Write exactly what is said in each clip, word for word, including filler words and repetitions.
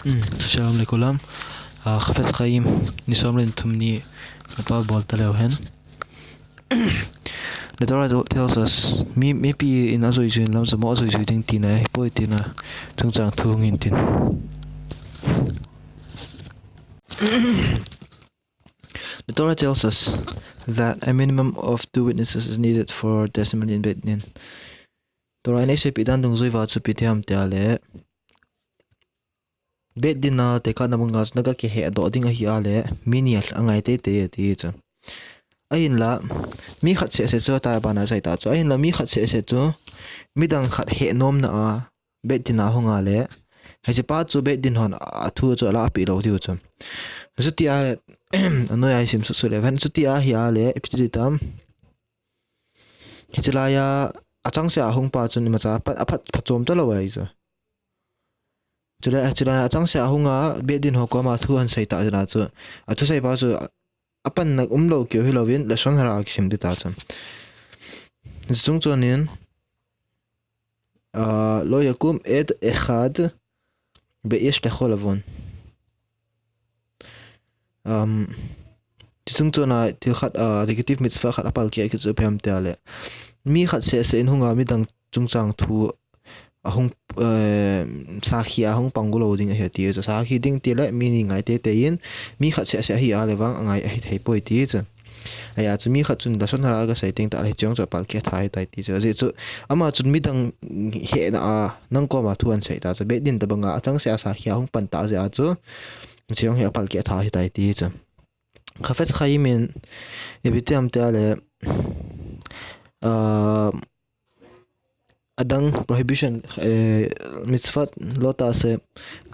Hmm, Shalom Aleichem. Ah, Chafetz Chaim, ni som le ni thum ni, atpa bol ta leu hen. The Torah tells us, mi, mipi in ajui jui lam chu mo ajui jui ding tina, hipoi tina, chungchang thu hung hin tin. The Torah tells us that a minimum of two witnesses is needed for testimony in Beit Din. Torah in eiseipeh dan dungjuiya chu ipi ti ham tia le, Beit Din a tekahna banga chu naga kihehdoh ding ahi a le, mi ni angai teitei ati chu. Ahinla, mi khat sehseh chu tia bana asei ta chu. Ahinla, mi khat sehseh chu, midang khat hehnomna a, Beit Din a hung a le, hichepa chu Beit Din hon athu chu ala peh lou diu chu. Chutia, anoiya isim sut sut le, ven chutia hi a le, ipi ti ding tam. Hiche laiya, achangseh a hung pa chun imacha aphat, aphat phachom talou ahi chu. Chule, hiche laiya, achangseh a hung a, Beit Din ho koma thu ahin sei ta jeh a chu. Athusei pa chu, apanna umlou keu hilouvin, Lashon Hara akisim ding ta chu. Chuche chung chun in, ah, לא יקום עד אחד בייש לכל עוון. Um, chuche chung chun a thil khat, ah, negative mitzvah khat apalkeh kit chu ipi ham tia le, mi khat sehseh in hung a midang chungchang thu ahung, eh, sakhi a hung pang lou ding ahi ati chu. Sakhi ding ti le mi ni ngai teitei in, mi khat sehseh ahi a le vang angai ahi thei poi ti chu. Ahi a chu mi khat chun Lashon Hara aga sei teng tah le hiche jong chu apalkeh tha ahitai ti chu. Ajeh chu ama chun midang hehna a nang koma thu ahin sei ta chu. Beit Din tabang a achangseh a sakhi a hung pan ta jeh a chu. Hiche jong hi apalkeh tha ahitai ti chu. Chafetz Chaim in ipi ti ham tia le, ah, adang prohibition, eh, mitzvot lo ta se,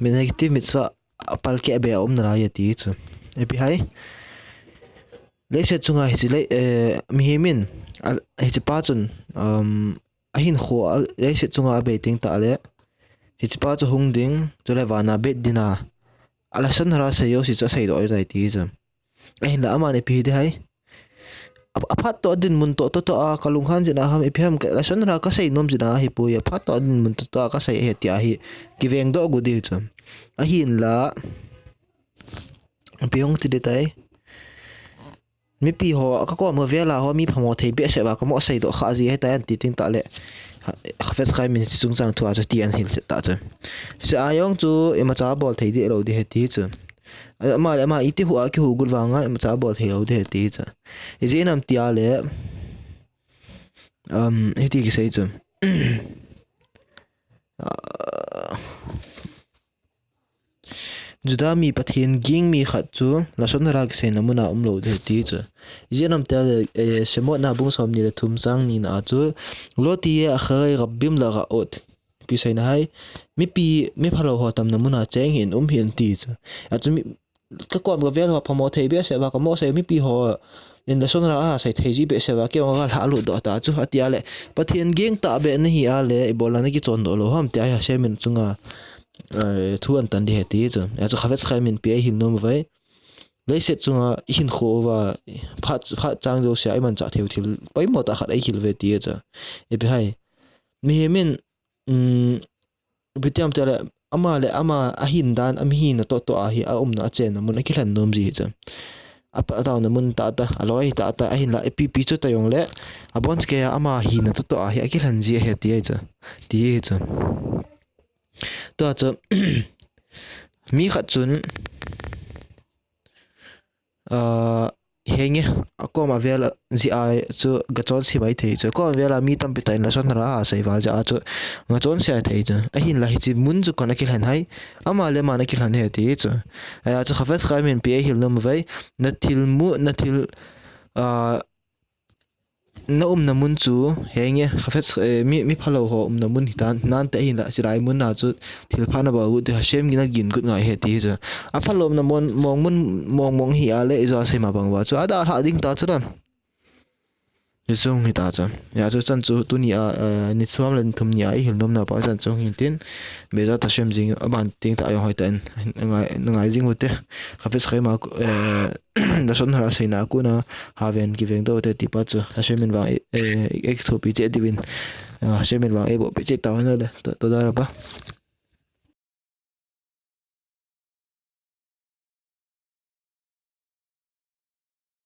negative mitzvah apalkeh be a um nalai ati chu. Ipi ham. Leiset chunga hiche le, eh, mihem in, a, hichepa chun, um, ahinkho a, leiset chunga abei teng tah le, hichepa chu hung ding, chule vana Beit Din a, a Lashon Hara sei jouse chu aseidoh ahitai ti chu. Ahinla aman ipi ti ham. A, aphat toh a dinmun toh, toh, toh a kalunghan jeh a ham, ipi ham ka, Lashon Hara kasei nom jeh a ahipoi, aphat toh a dinmun toh, toh a kasei ahi tia hi, kivengdoh gu ding chu. Ahinla, ipi hung ti ding tai. Mipi ho, ka kom ka vel a ho, mi phamo thei behseh uva, kamo seidoh kha ji ahitai ati teng tah le, ha, Chafetz Chaim in hiche chungchang thu a chu ti ahin hilchet ta chu. Hiche a jong chu, imacha bol thei ding lou ding ahi ti chu. Ama le ama iti hu a kihu got vanga, imacha bol thei lou ding ahi ti chu. Ijeh inem tia le, um, hiti kisei chu. Ah, Juda mi Pathen ging mi khat chu, Lashon Hara kiseina mun a umlou ding ahi ti chu. Ijeh inem tia le, eh, Shemot na bung som ni le thum chang ni na a chu, לא תהיה אחרי רבים לרעות. Ipi seina ham, mipi, mi phalou ho tamna mun a cheng hih in, um hih in ti chu. Achu mi, ka kom ka vel ho phamo thei behseh uva, kamo sei mipi ho in Lashon Hara asei thei ji behseh uva, kei jong ka lha lut doh ta chu, atia le, Pathen ging tah beh nahi a le, ibola nakichon doh lou ham tia hi Hashem in chunga, eh, thu ahin tan ding ahi ti chu. Achu Chafetz Chaim in ipi eihil nom uve. Leiset chunga ihinkho uva, phat, phat chang jouse a imanchah thei u thil poimo tah khat eihil uve ti chu. Ipi ham. Mihem in, um, ipi ti ham tia le, ama le ama ahin dan, ami hina toh toh a hi, aumna achenna mun akilhen nom ji chu. Apa, ataona mun tah tah, aloi tah tah, ahinla ipi pi chu ta jong le, abonchakei a ama hina toh toh a hi, akilhen ji ahi ti chu. Ti chu. Tua chu, mi khat chun, ah, henge, akom avel a jeh a chu gachonse mai thei chu. Akom avel a mi tampi tah in Lashon Hara asei val jeh a chu gachonse a thei chu. Ahinla hiche mun chu koin akilhen ham. Ama le ama in akilhen ahi ti chu. Ahi a chu Chafetz Chaim in ipi eihil nom uve. Na thil mu, na thil, ah, na umna mun chu, henge, Chafetz, eh, mi, mi phalou ho umna mun hitan, nante ahinla, chulai mun a chu, thil pha nabol u te Hashem gin agin got ngai ahi ti chu. Aphalou umna mun, mong mun, mong mong hi a le, ijat sei ma bang uva chu, adalhah ding ta chu dan. Hiche chu hita chu. Hijeh chun chu, tuni a, eh, ni som le ni thum ni a, eihil nom nau pa chan chu hung hin tin, Be'ezrat Hashem jing, aban teng tah a jong hoitah in, ngai, ngai jing u te. Chafetz Chaim a, eh, Lashon Hara seina a kon a, haven kiveng doh u te ti pa chu, Hashem in vang, eh, eh, eikithopi cheh diuvin, eh, Hashem in vang eiboh peh cheh tau hen le, to, תודה רבה.